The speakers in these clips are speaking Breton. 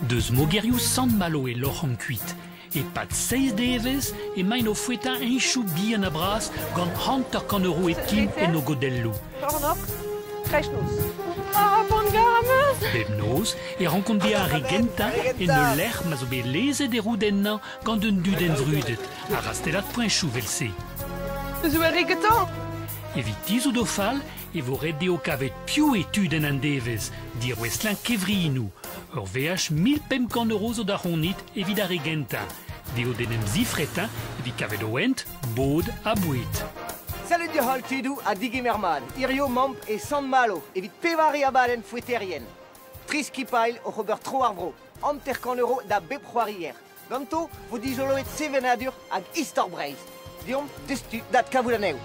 Deus mogerioù Sant-Malo e loc'hont kuit. E-pad seizh devezh emaint o foetañ heñchoù bihan ha bras gant 50 euro hepken en o godelloù. Kornôg, kreistnoz. Ah, poan-gar am eus! Bep noz e rankont bezañ ar re gentañ en ul lec'h ma zo bet lezet e roud ennañ gant un dudenn vrudet a rastellad poeñchoù 'vel-se. Zo ar re gentañ! Evit tizhout o fal e vo ret dezho kavet piv eo tudenn an devezh, dirouestlañ kevrinoù. Ur veaj 1500 euro zo da c'honit evit ar re gentañ. Dezho d'en em zifretañ evit kavet o hent, bod ha boued. Salud deoc'h tudoù ha digemer mat. Hirio 'mamp e Sant-Malo evit pevare abadenn foeterien. Tri skipailh oc'h ober tro ar vro. 50 euro da bep c'hoarier. Ganto vo dizoloet sevenadur hag istor Breizh. Deomp destu d'adkavout anezho.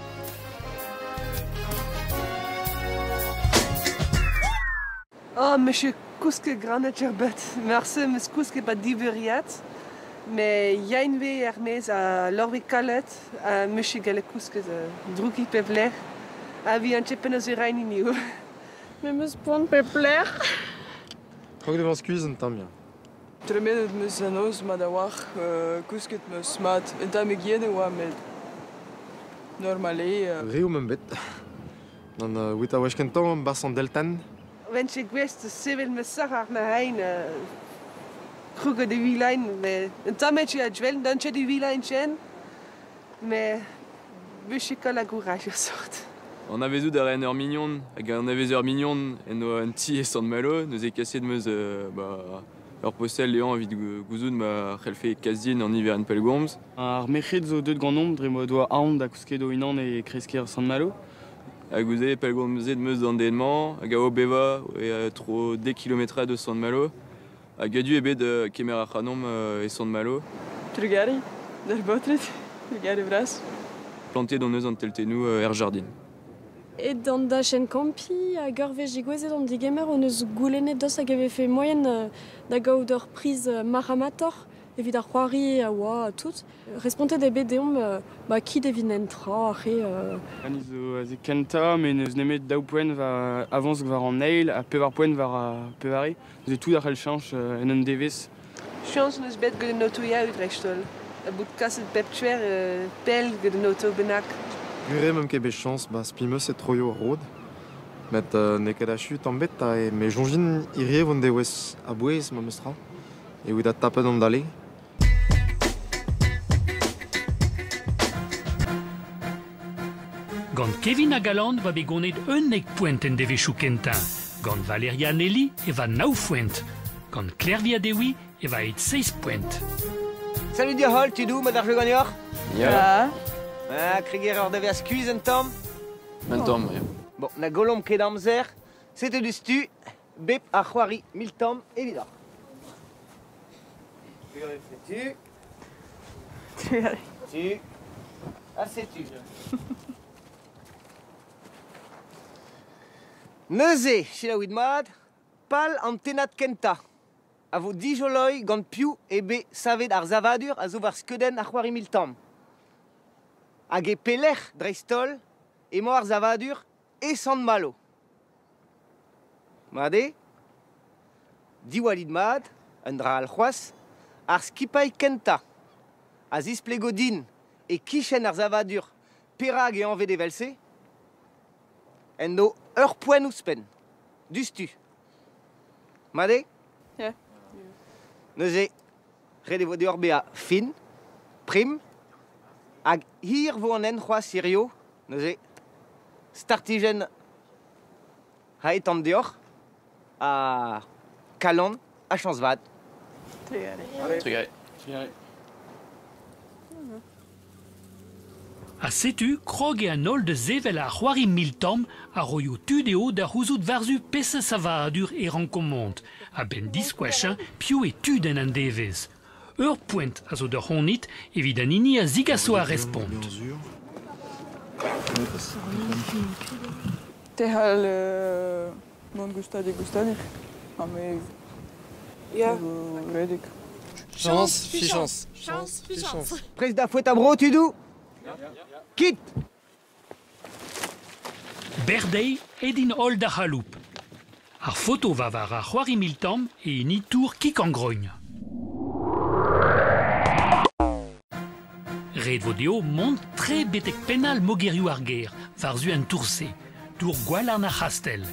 Oh, monsieur kousket granet er bet. Marse meus kousket ba diveriad. Me yain ve er-maez a lorve kalet ha monsieur gallet kousket drouki pep lec'h. Ha vi an penaos e rain hiniv. Me meus poan pep lec'h. Krog devañ skuizh un tamm, ya. Tremenet 'meus an noz mat a-walc'h, kousket 'meus mat. Un tammig yen e oa met normal eo. Re omp bet. Gant wit ar wech kentañ 'barzh an deltenn. Ven ket gouest da sevel ma sac'h ar ma hein kroget e vilain met un tamm eo a-dwell n'on ket e vilain ken met 'vije ket la gouraj ur sort. Anavezout a raen ur mignon hag anavez ur mignon en doa un ti e Sant-Malo. Neuze kaset 'm eus ba, ur postel dezhañ evit gouzout ma c'hellfe kas din an niverenn pellgomz. Ar merc'hed zo deuet ganeomp dre m'o doa aon da kousket o-unan e kreiz-kêr Sant-Malo. Hag goude pellgomzet 'm eus d'an den-mañ hag a oa bevañ e tro dek kilometrad eus Sant-Malo. Hag a-du eo bet kemer ac'hanomp e Sant-Malo. Trugarez d'ar baotred, trugarez bras. Plantet hon eus an teltennoù er jardin. Et d'an dachenn kampiñ hag ur wech degouezhet an digemer hon eus goulennet deus hag e vefe moaien da gaout ur priz marc'hamatoc'h evit ar c'hoari a oa tout. Respontet eo bet deomp ba kit evit netra re. Ni zo aze kentañ met n'eus nemet daou poent war avañs war an eil ha pevar poent war ar pevare. Neuze tout a c'hell cheñch en un devezh. Chañs 'neus bet gant an otoioù dreist-holl. Ha bout kaset bep tuer pell gant un oto bennak. Gwir eo 'meump ket bet chañs 'ba spi 'meus e troio ar rod. Met n'eo ket achu tamm 'bet ha me soñj din hiziv an devezh a-bouez memestra evit adtapet an dale. Gant Kevin hag Alan oa bet gonet 11 poent en devezhioù kentañ. Gant Valeria Nelly e va nav foent. Gant Klervi ha Dewi e va aet seizh poent. Salut deoc'h holl, tudoù, mat ar jeu ganeoc'h? Ya. Ah, kregiñ a ra da vezañ skuizh un tamm? Un tamm, ya. Bon, na gollomp ket amzer. Setu diouzhtu bep ar c'hoari miltamm evidoc'h. Setu. Tu. Ha setu. Neuze, selaouit mat, pal an tennad kentañ a vo dijoloiñ gant piv eo bet savet ar savadur a zo war skeudenn ar c'hoari miltamm. Hag e pelec'h, dreist-holl, emañ ar savadur e Sant-Malo. Mat eo? Diwallit mat, un dra all c'hoazh, ar skipailh kentañ a zisplego din e-kichen ar savadur perak eo anvet evel-se, en do ur poent ouzhpenn, diouzhtu. Mat eo? Ya. Neuze, ret e vo deoc'h bezañ fin, prim, hag hir vo an hent c'hoazh hirio, neuze startijenn haetan deoc'h ha kalon ha chañs vat. Trugarez. Trugarez. Trugarez. Ha setu krog eo an holl da sevel ar c'hoari miltamm a roio tu dezho da c'houzout war-zu peseurt savadur e rankomp mont, a-benn diskoachañ piv eo tudenn an devezh. Ur poent a zo da c'honit evit an hini a zigaso ar respont. Tec'hal mont goustadik goustadik ha me Ya. redek. Chañs, fichañs. Chañs, fichañs. Prest da foetañ bro, tudoù? Kit! Berdeiz aet int holl d'ar c'haloup. Ar foto va war ar c'hoari miltamm e hini tour Quic-en-Grogne. Ret vo dezho mont tre betek pennal mogerioù ar gêr, war-zu an tour-se, tour Gwalarn ar c'hastell.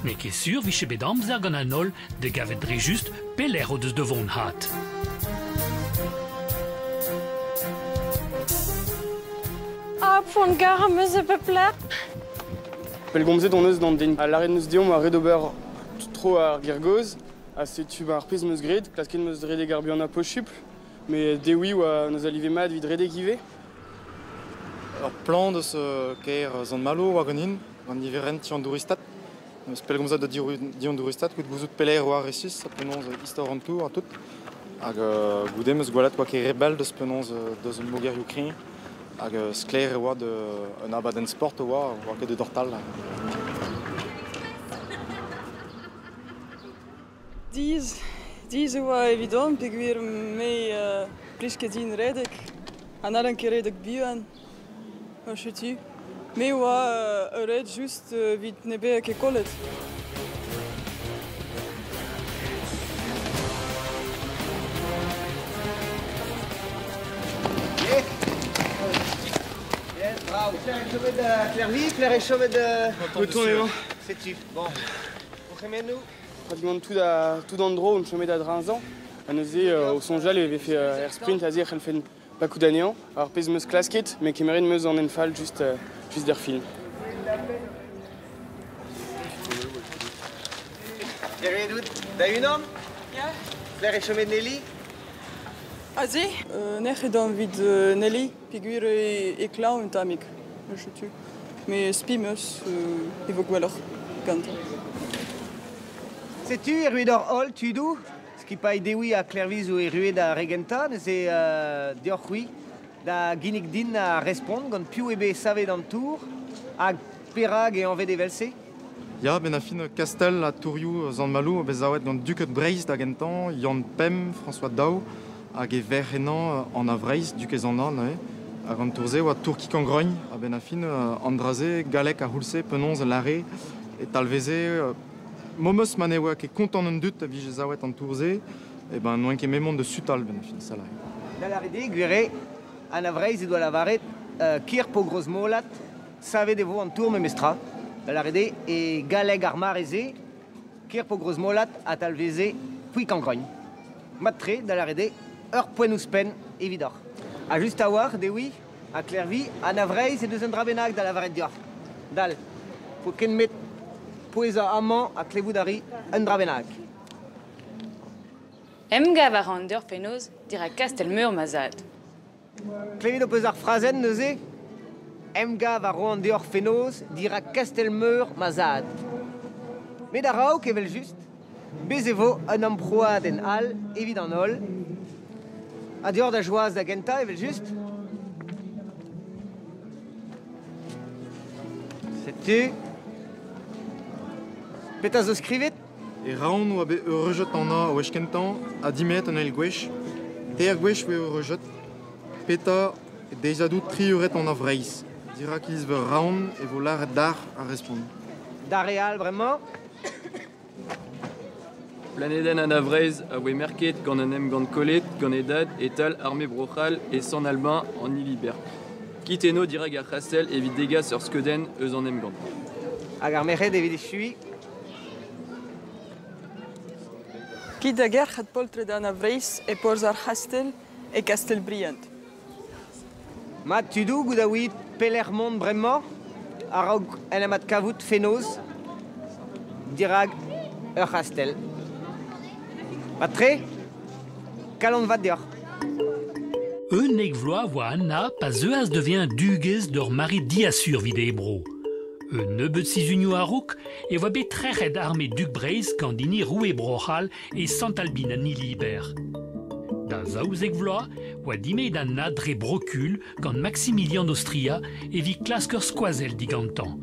N'eo ket sur 'vije bet amzer gant an holl da gavet dre just pelec'h o deus da vont 'hat. Ah, poan gar am eus e pep lec'h. Pellgomzet hon eus d'an den a lâret 'neus deomp oa ret ober tro ar gêr gozh ha setu ar pezh 'm eus graet, klasket 'm eus redek ar buanañ posupl met dewi oa 'neus alivet mat evit redek ivez. Ur plan deus kêr Sant-Malo oa ganin, gant niverenn ti an douristed. N'eus pellgomzet da di an douristed evit gouzout pelec'h e oa resis ha penaos istor an tour ha tout. Hag goude 'm eus gwelet oa ket re bell deus penaos deus mogerioù kreñv. Hag sklaer e oa un abadenn sport e oa, oa ket da dortal. Diaes, diaes e oa evidon peogwir me plij ket din redek ha n'hallan ket redek buan. Setu, me oa ur red just evit ne bezañ ket kollet. Bravo. Claire e chomet Klervi, Claire e chomet Breton emañ. Setu, bon. Gourc'hemennoù. Pratiquement tout, a, tout an dro on chomet a-dreñzañ. Ha neuze, o soñjal e vefe er sprint aze e c'hellfen pakout anezhañ. Ar pezh 'm eus klasket, met kemeret 'm eus an hent fall just, just d'ar fin. Claire out da-unan? Ya. Claire e chomet Nelly? Aze, nec'h eo evit Nelly, peogwir e klañv un tammig, setu. Met spi 'm eus e vo gwelloc'h gantañ. Setu erruet hor holl tudoù, skipailh Dewi ha Klervi zo erruet ar re gentañ, neuze deoc'h-c'hwi da ginnig din ar respont gant piv eo bet savet an tour hag perak eo anvet evel-se. Ya, benn ar fin Kastell ha tourioù Sant-Maloù bet savet gant Duked Breizh da gentañ, Yann Pemp, François Daou hag e verc'h henañ Anna Vreizh, dukez Anna neuze. Hag an tour-se oa tour Quic-en-Grogne. A-benn ar fin, an dra-se gallek a c'houlse penaos lâre e talveze Momes ma ne oa ket kontant an dud a vije savet an tour-se, eh ben n'oant ket memont da sutal benn ar fin, ça lâre. Da lâret eo, gwir eo, Anna Vreizh he doa lavaret Kêr Pogrozmolat, savet e vo an tour memestra. Da lâret eo, e galleg ar mare-se, Kêr Pogrozmolat a talveze Pouikangrogne. Mat-tre, da lâret eo, ur poent ouzhpenn evidoc'h. Ha just a-walc'h, Dewi ha Klervi, Anna Vreizh he deus un dra bennak da lavaret deoc'h. Dal, po ken met pouezañ amañ ha klevout a ri un dra bennak. Emgav a ran deoc'h fenoz dirak Kastell-Meur ma zad. Klevet ho peus ar frazenn neuze? Emgav a roan deoc'h fenoz dirak Kastell-Meur ma zad. Met a-raok, evel-just, bez' e vo un amprouadenn all evit an holl. Ha deoc'h da joaz da gentañ, evel-just. Setu. Petra zo skrivet? E Raon oa bet eureujet an a wech kentañ ha dimet an eil gwech. Teir gwech oa eureujet. Petra deiziadoù tri eured an a Vreizh. Dirak iliz-veur Raon e vo lâret d'ar ar respont. D'ar re all bremañ. Planedenn Anna Vreizh a voe merket gant un emgann kollet gant e dad e-tal arme Bro-C'hall e Sant-Albin en Hiliber. Kit eno dirak ar c'hastell evit degas ur skeudenn eus an emgann. Hag ar merc'hed evit echuiñ. Kit da gerc'hat poltred Anna Vreizh e porzh ar c'hastell e Kastell-Briant. Mat tudoù, goût a ouiit pelec'h mont bremañ a-raok en em adkavout fenoz dirak ur c'hastell. Mat-tre, kalon vat deoc'h. 11 vloaz 'voa Anna pa zeuas da vezañ dugez d'ur mare diasur evit he bro. Un nebeud sizhunioù a-raok e oa bet trec'het arme Dug Breizh gant hini roue Bro-C'hall e Sant-Albin en Hiliber. Da zaouzek vloaz oa dimet Anna dre brokul gant Maximilian d'Aostria evit klask ur skoazell digantañ.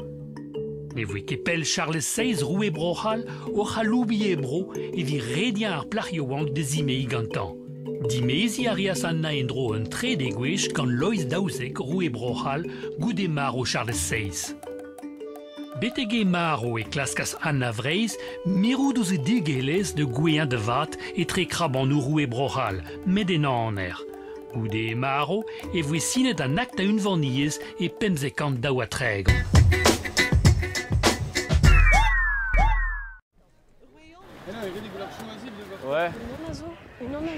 Ne voe ket pell Charlez VI, roue Bro-C'hall, oc'h aloubiñ e bro evit rediañ ar plac'h yaouank da zimeiñ gantañ. Dimeziñ a reas Anna en-dro un trede gwech gant Loeiz XII, roue Bro-C'hall, goude marv Charlez VI. Betek he marv e klaskas Anna Vreizh mirout ouzh he dugelezh da gouezhañ da vat etre krabanoù roue Bro-C'hall, met en aner. Goude he marv e voe sinet an akt a unvaniezh e 1532.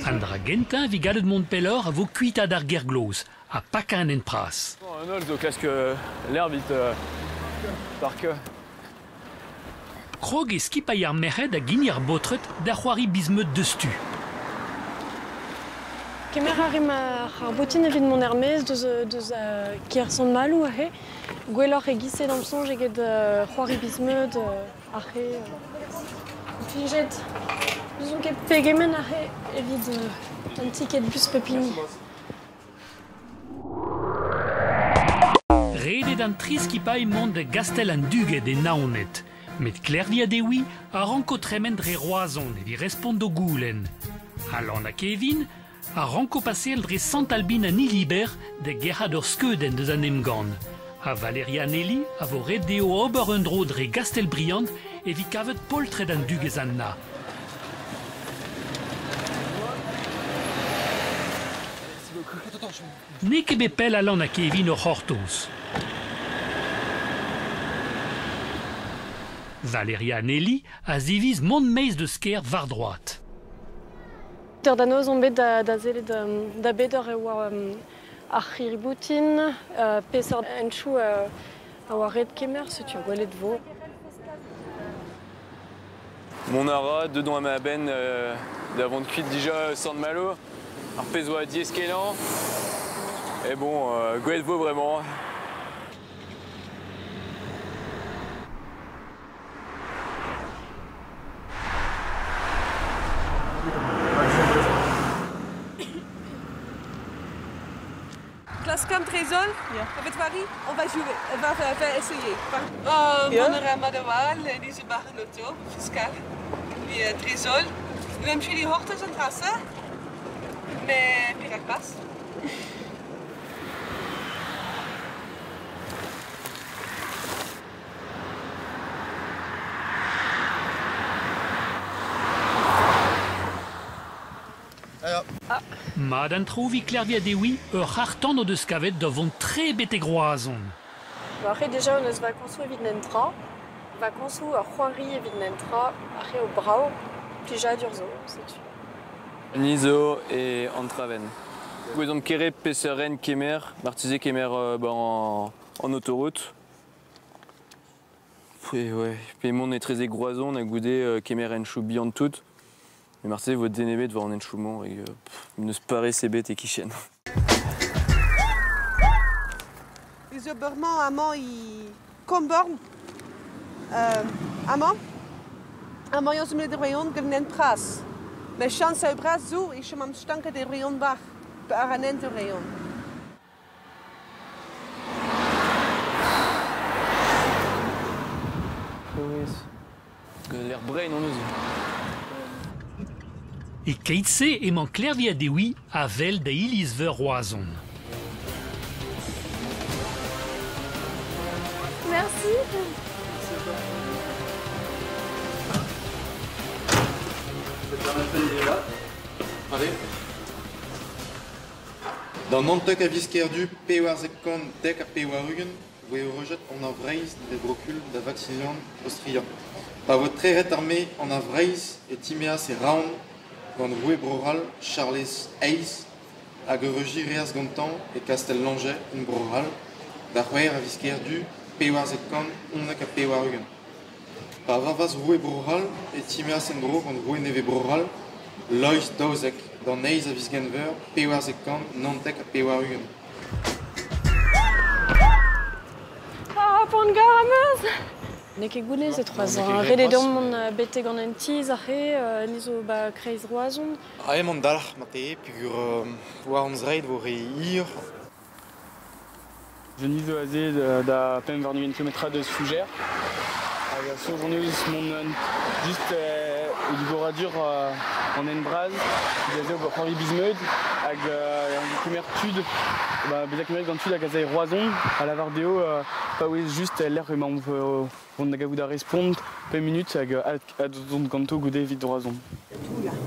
An dra gentañ evit gallout mont pelloc'h a vo kuitaat ar gêr-gloz ha pakañ an hent bras. An holl zo klask lec'h evit parkañ. Krog eo skipailh ar merc'hed a ginnig ar baotred da c'hoari biz-meud deustu. Kemer a rimp ar boutin evit mont er-maez deus kêr Sant-Maloù aze. Gwelloc'h e-giz-se d'am soñj eget c'hoari biz-meud aze. Plijet. N'ouzon ket pegement aze evit un tiket bus pep hini. Ret eo d'an tri skipailh mont da Gastell an Duged e Naoned. Met Klervi ha Dewi a ranko tremen dre Roazhon evit respont d'o goulenn. Alan ha Kevin a ranko paseal dre Sant-Albin an Hiliber da gerc'hat ur skeudenn deus an emgann. Ha Valeria Nelly a vo ret dezho ober un dro dre Gastell-Briant evit kavet poltred an dugez Anna. N'eo ket bet pell Alan ha Kevin o c'hortoz. Valeria Nelly a ziviz mont maez deus kêr war droad. Da noz on bet da sellet da bet eur e oa ar c'hirri-boutin, peseurt hentoù a oa ret kemer, setu gwelet 'vo. Mont a ra, deut on a-benn da vont kuit dija Sant-Malo. Ar pezh oa diaes-kenañ. Et bon, gwelet 'vo bremañ. Klaskomp trezol, evet c'hoari, on va jouer, on va, va essayer. Oh, mont a ra mat a-walc'h, Elise bar an auto, fiskal. Vi trezol. N'em ket c'hortoz an dra-se, met perak pas? Mat an traoù evit Klervi ha Dewi, ur c'harr-tan o deus kavet da vont tre betek Roazhon. War-c'hed dija hon eus vakañsoù evit nentra. Vakañsoù ur c'hoari evit nentra, ar eo brav, plijadur zo, setu. Ni zo e Antraven. Gouezomp kere peseurt ren kemer, marteze kemer an autoroute. Pe, ouais, pe mont etrezek Roazhon ha goude kemer henchoù bihan tout. Mais marteze vo den ebet war an henchoù-mañ hag n'eus parrez ebet e-kichen. Eus ober-mañ amañ e Komborn. Amañ amañ eo zo met gant an pras. Met chañs eo bras zo e chom am stanket e rayon bach ar an hent rayon. L'air brein hon eus. E-keit-se emañ Klervi ha Dewi a-wel da iliz-veur Roazhon. Merci. Allez. D'an 19 a viz Kerdu 1490 voe eurejet an Vreizh dre brokul da Vaksilian Aostria. Pa voe trec'het arme an Vreizh e timeas e Raon gant roue Bro-C'hall Charlez Eizh hag eureujiñ reas gantañ e kastell Langeais en Bro-C'hall da c'hwec'h a viz Kerdu 1491. Pa varvas roue Bro-C'hall e timeas en-dro gant roue nevez Bro-C'hall Loeiz XII d'an eizh a viz Genver 1499. Ah, poan gar am eus! N'eo ket gounezet c'hoazh. Ret eo deomp mont betek an hent-tizh aze, ni zo ba kreiz Roazhon. Ah, emañ dalc'h marteze peogwir war hon zreid vo re hir. Denis zo aze da 25 kilometrad eus Fougères. Hag a soñj hon eus mont just E digoradur an en braz, da zo c'hoari bizmeud hag an kemer tud, ba bezañ kemeret gant tud hag a zay Roazhon, a lavar dezho paouez just lec'h emaomp vont da gavout ar respont 5 minutes hag a dont ganto goude evit Roazhon.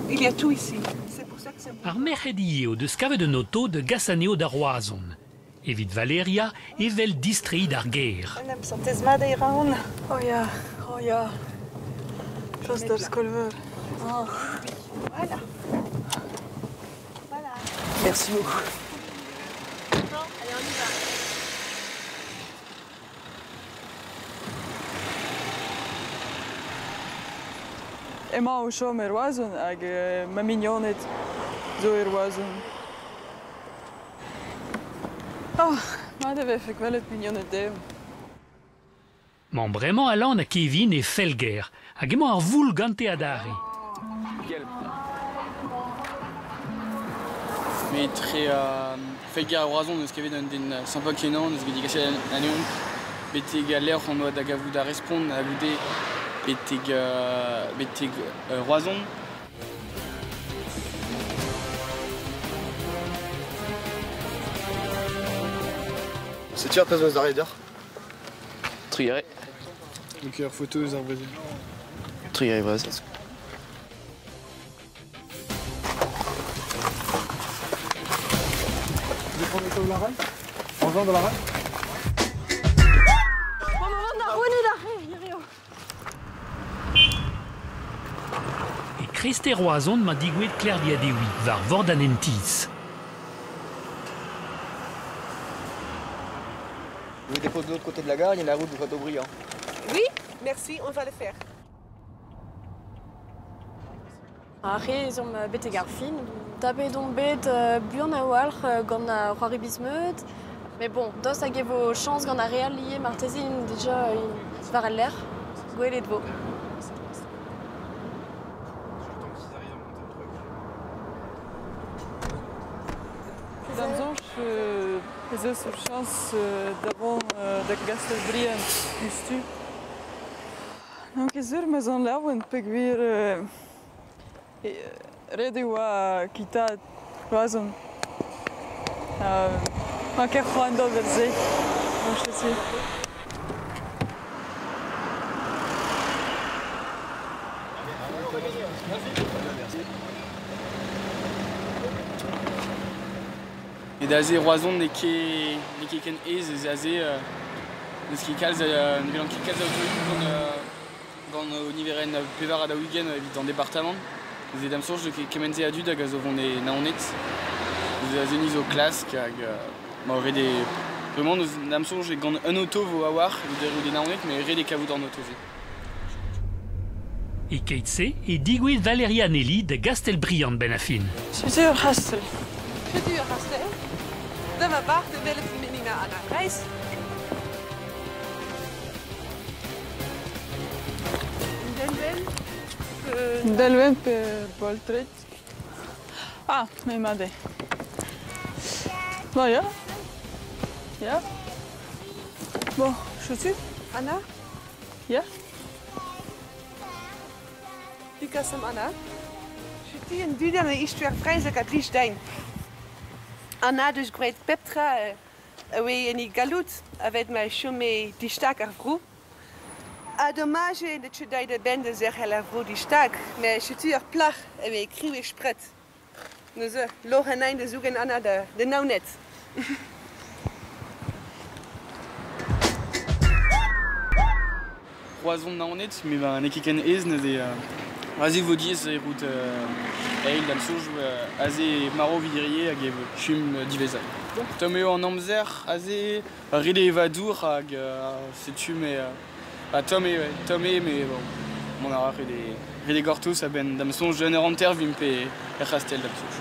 Il y a tout ici. C'est pour ça que c'est Ar merc'hed ivez o deus kavet un oto de gasaneo da Roazhon. Evit Valeria evel distreiñ d'ar gêr. En em santez mat e raon. Oh ya, oh ya. Just d'ar skol-veur. Oh. Voilà. Voilà. Merci beaucoup. Bon, allez, on y va. Emañ o chom e Roazhon hag ma mignoned zo e Roazhon. Oh, mat e vefe gwelet mignoned dezho. Mañ bremañ Alan ha Kevin e Felger, hag emañ ar voul gante adarre. Mais tre Felger a Roazhon eus kavet un den sympa kenañ, eus bet digaset anezhomp betek al lec'h on oa da gavout ar respont ha goude betek Roazhon. Setu ar pezh eus ar reder. Trugarez. Donc ur photo eus ar Brezil. Trugarez bras. Vous prenez de la rail? En faisant de la rail? Bon, maman, da rouennet ar re, hirio. E kreste Roazhon ma digouet Klervi ha Dewi, war vord an entiz. Je vous dépose de l'autre côté de la gare, il y a la route de Châteaubriand. Oui, merci, on va le faire. Ar re ez omp betek ar fin. Tapet omp bet buan a-walc'h gant ar c'hoari bizmeud. Mais bon, daoust hag e vo chañs gant ar re all ivez marteze int déjà war al lec'h. Gwelet vo. D'am soñj ez eus ur chañs da vont da Gastelbriant diouzhtu. N'on ket sur ma 'z on laouen peogwir ret e oa kuitaat Roazhon. Ma ket c'hoant d'ober se, marteze. Et da aze Roazhon n'eo ket ken aes ez aze n'eus ket kalz ne welan ket kalz a otoioù gant o niverenn pevar ha daou-ugent evit an departamant. Ez eo da'm soñj ket kement-se a dud hag a zo vont e Naoned. Ez eo aze ni zo klask hag ma ret eo vraiment da'm soñj gant un oto vo a-walc'h evit erruout e Naoned, mais ret eo kavout an oto-se. E keit-se e digouez Valéria Nelly da Gastelbriant ben a fin. Setu ur c'hastell. Setu ur c'hastell. Da ma bar de welet menina Anna Reis. Delven. Delven pe poltred. Ah, me mat eo. Bon, ya. Ya. Bon, setu. Anna? Ya. Dikas am Anna. Setu un dud an istoer Vreizh hag a blij din. Anna deus graet pep tra a oe en he galloud a-vet ma chome distak ar vro. Ha domaj eo ne teu da benn da zerc'hel ar vro distak, met setu ur plac'h a oe kriv e spred. Neuze, lor an ein da zougen Anna da Naoned. Roazhon Naoned, mais ba n'eo ket ken aes neuze aze vo diaes errout eil da'm soñj aze marv vidrier hag e chum diwezhat. Tomm eo an amzer aze ret eo evañ dour hag setu mais tomm eo, tomm eo, mais bon, mont a ra ret eo gortoz a-benn da'm soñj un eur hanter vimp er c'hastell da'm soñj.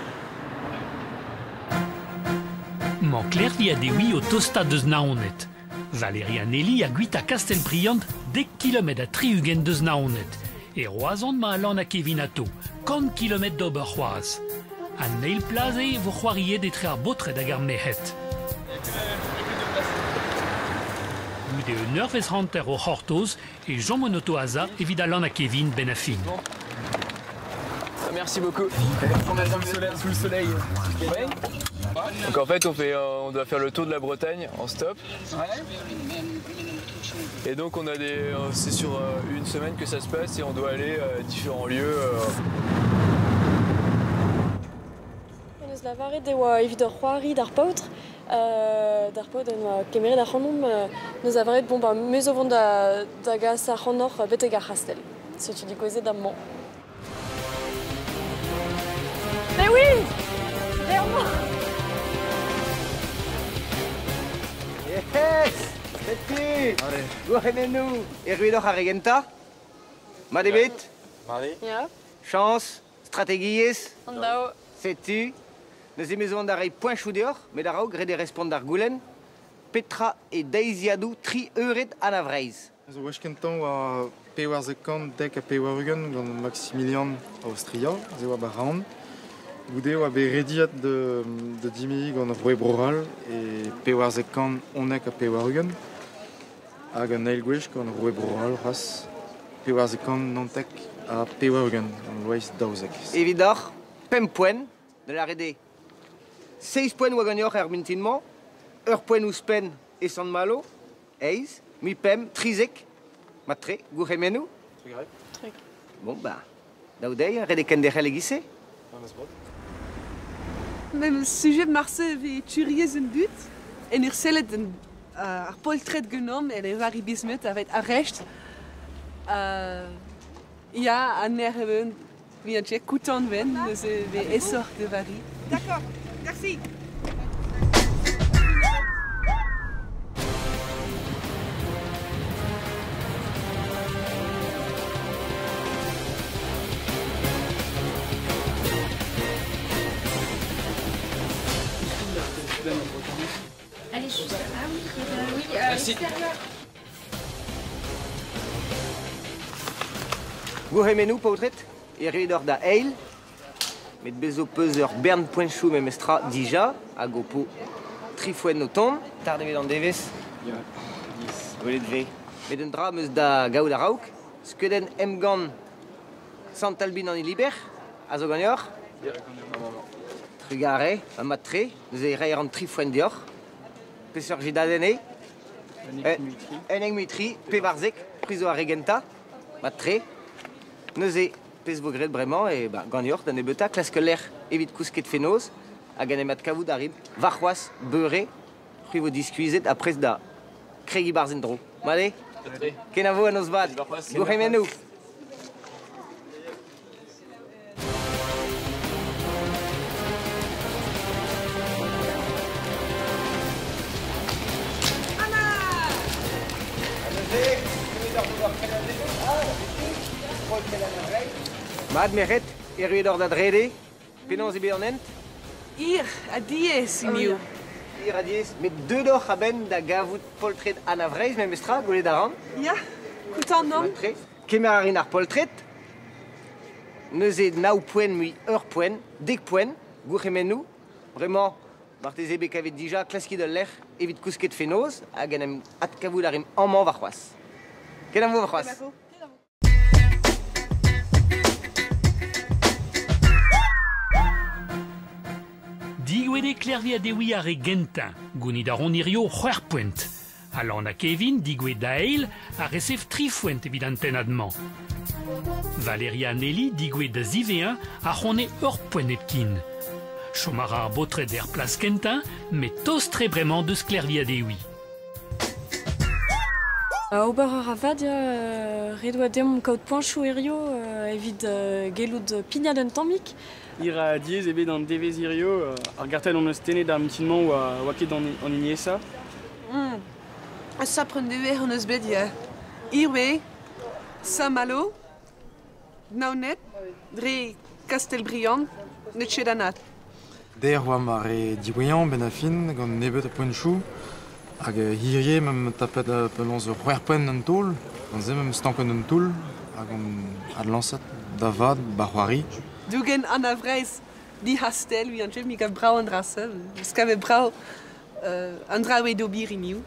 Mañ Klervi ha Dewi o tostaat deus Naoned. Valéria Nelly a guita Kastelbriant 10 kilometr ha 60 deus Naoned. E Roazhon ma Alan ha Kevin ato, 100 kilometr d'ober c'hoazh. An eil plas eo vo c'hoariet etre ar baotred hag ar merc'hed. Goude un eurvezh hanter o c'hortoz e chom an oto aza evit Alan ha Kevin ben a fin. Merci beaucoup. Sous le soleil. Ouais. Donc en fait, on doit faire le tour de la Bretagne en stop. Ouais. Et donc on a c'est sur une semaine que ça se passe et on doit aller à différents lieux. Eus lavaret e oa evit ur c'hoari d'ar paotr, en oa kemeret ar c'hanomp, neus avaret bon ba me zo vont da gas ar c'hanoc'h betek ar c'hastell. Setu digouezet amañ. Mais oui! Derrière moi! Yes! Setu! Gourc'hemennoù! Erruet oc'h ar re gentañ? Mat eo bet? Ya. Chañs, strategiezh. An daou. Setu. Neuze me zo an da reiñ poeñchoù deoc'h, met a-raok ret eo respont d'ar goulenn. Petra e deiziadoù tri eured Anna Vreizh? Zo wech kentañ oa 1490 gant Maximilian Aostria, ze oa Baraon. Goude oa bet rediet da dimiñ gant roue Bro-C'hall e 1491. Hag an eil gwech gant roue Bro-C'hall c'hoazh 1499 gant Loeiz XII. Evidoc'h, pemp poent da lâret eo. Seizh poent oa ganeoc'h er mintin-mañ, ur poent ouzhpenn e Sant-Malo, eizh, mui pemp, 13, mat-tre, gourc'hemennoù. Trug. Bon, ba, daou deiz, ret eo kenderc'hel e-giz-se. Memes sujet marse e turiez an dud, en ur sellet ar poltred genomp en e vari bismet avet ar rest. Ya, an er eun, vi an tchek koutant ven, neuze ve esoc'h de vari. D'accord, merci. Allez, juste. Ah oui, oui, Merci. Gourc'hemennoù, paotred, erruet oc'h da eil, met bez zo peus ur bern poenchoù memestra dija, hag ho po tri foenn o tont, tard evit an devezh. Ya, Gwelet 'vez. Met un dra 'm eus da gaout a-raok, skeudenn emgann Sant Albin an Hiliber, a zo ganeoc'h? Ya. Trugarez, ha mat-tre, neuze e reer an tri foenn deoc'h. Peseurt jedadenn eo? Unnek mui tri, pevarzek, c'hwi zo ar re gentañ, mat-tre. Neuze, pezh vo graet bremañ eo ba, ganeoc'h da nebeutañ klask ul lec'h evit kousket fenoz hag en em adkavout a rit warc'hoazh beure, c'hwi vo diskuizhet ha prest da kregiñ 'barzh en-dro. Mat eo? Kenavo ha noz vat. Gourc'hemennoù. Mat, merc'hed, erruet oc'h da drede. Penaos eo bet an hent? Hir ha diaes, hiniv. Hir ha diaes. Met deuet oc'h a-benn da gavout poltred Anna Vreizh memestra, gwelet a ran. Ya, koutant omp. Mat-tre. Kemer a rin ar poltred. Neuze nav poent mui ur poent, dek poent, gourc'hemennoù. Bremañ, marteze bet kavet dija klaskit ul lec'h evit kousket fenoz hag en em adkavout a rimp amañ warc'hoazh. Kenavo warc'hoazh. Digouet eo Klervi ha Dewi ar re gentañ, gounit a ran hirio c'hwec'h poent. Alan ha Kevin, digouet da eil, a resev tri foent evit an tennad-mañ. Valéria ha Nelly, digouet da ziwezhañ, a c'hone ur poent hepken. Chom a ra ar baotred er plas kentañ, met tost-tre bremañ deus Klervi ha Dewi. Ober a ra vat ya, ret oa deomp kaout poañchoù hirio evit gellout pignat un tammig. Hir ha diaes eo bet an devezh hirio. Ar gartenn hon eus tennet ar mintin-mañ oa ket an hini aesañ. Sapr un devezh hon eus bet ya. Hirwez, Saint-Malo, Naoned, dre Kastelbriand, n'eus ket anat. Der oa ma re diwezhañ benn ar fin gant nebeut a poenchoù. Hag hirie meump tapet penaos ur c'hwec'h poent an taol, gant se meump stanket un toull hag on adlañset da vat ba c'hoari. Dougen Anna Vreizh dic'hastell, ui an mi gav brav an dra-se, eus kavet brav an dra eo d'ober hiniv.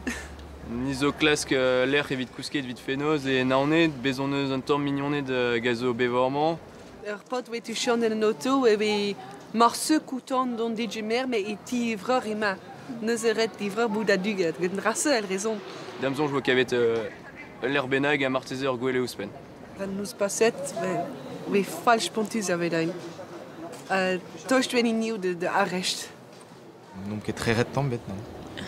Ni zo klask lec'h evit kousket evit fenoz e Naoned, bez' hon eus un tamm mignoned hag a zo bevañ amañ. Ur pot oe tuchant en auto e ve marse koutant don digemer me e ti vreur ema. Neuze ret di vreur bout a duget. Gant rasse el raison. Da'm soñj 'vo kavet ul bennak ha marteze ur gwele ouzhpenn. Van nous paset ve falch pontus a vedain. Tost ven niv de arrest. N'omp ket tre ret tamm bet, non.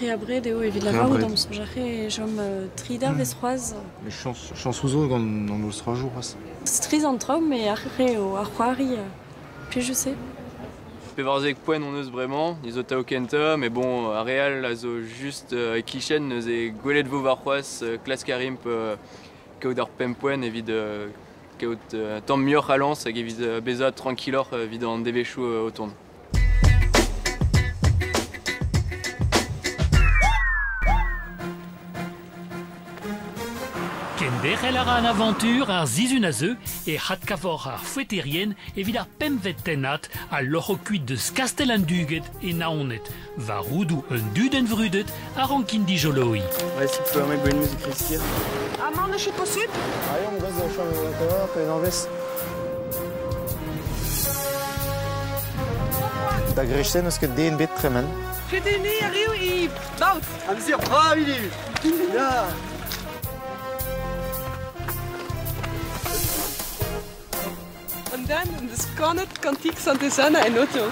Re abred eo evit lavarout da'm soñj ar re chom tri dervezh c'hoazh. Mais chañs zo gant an eus traoù c'hoazh. Striz an traoù, mais ar re eo ar c'hoari plijus eo. 14 poent on eus bremañ, ni zo tao kentañ, mais bon, ar re all a zo just e-kichen neuze gwelet vo warc'hoazh klask a rimp kaout ar pemp poent evit kaout tamm muioc'h a lañs hag evit bezañ trankiloc'h evit an devezhioù o tont. Kenderc'hel a ra an avantur ar sizhun a zeu e c'hadkavoc'h ar foeterien evit ar pempvet tennad a loc'ho kuit deus Kastell an Duged e Naoned, war roudoù un dudenn vrudet a rankin dijoloiñ. Ouais, si tu peux remettre une musique risquée. Ah, man, ne possible. Allez, on reste dans la chambre de pe Da grechsen eus ket den bet tremen. Fetene arriv e baut. Amzer brav ivez. Ya. An dan, deus kanet kantik Santez-Anna en auto.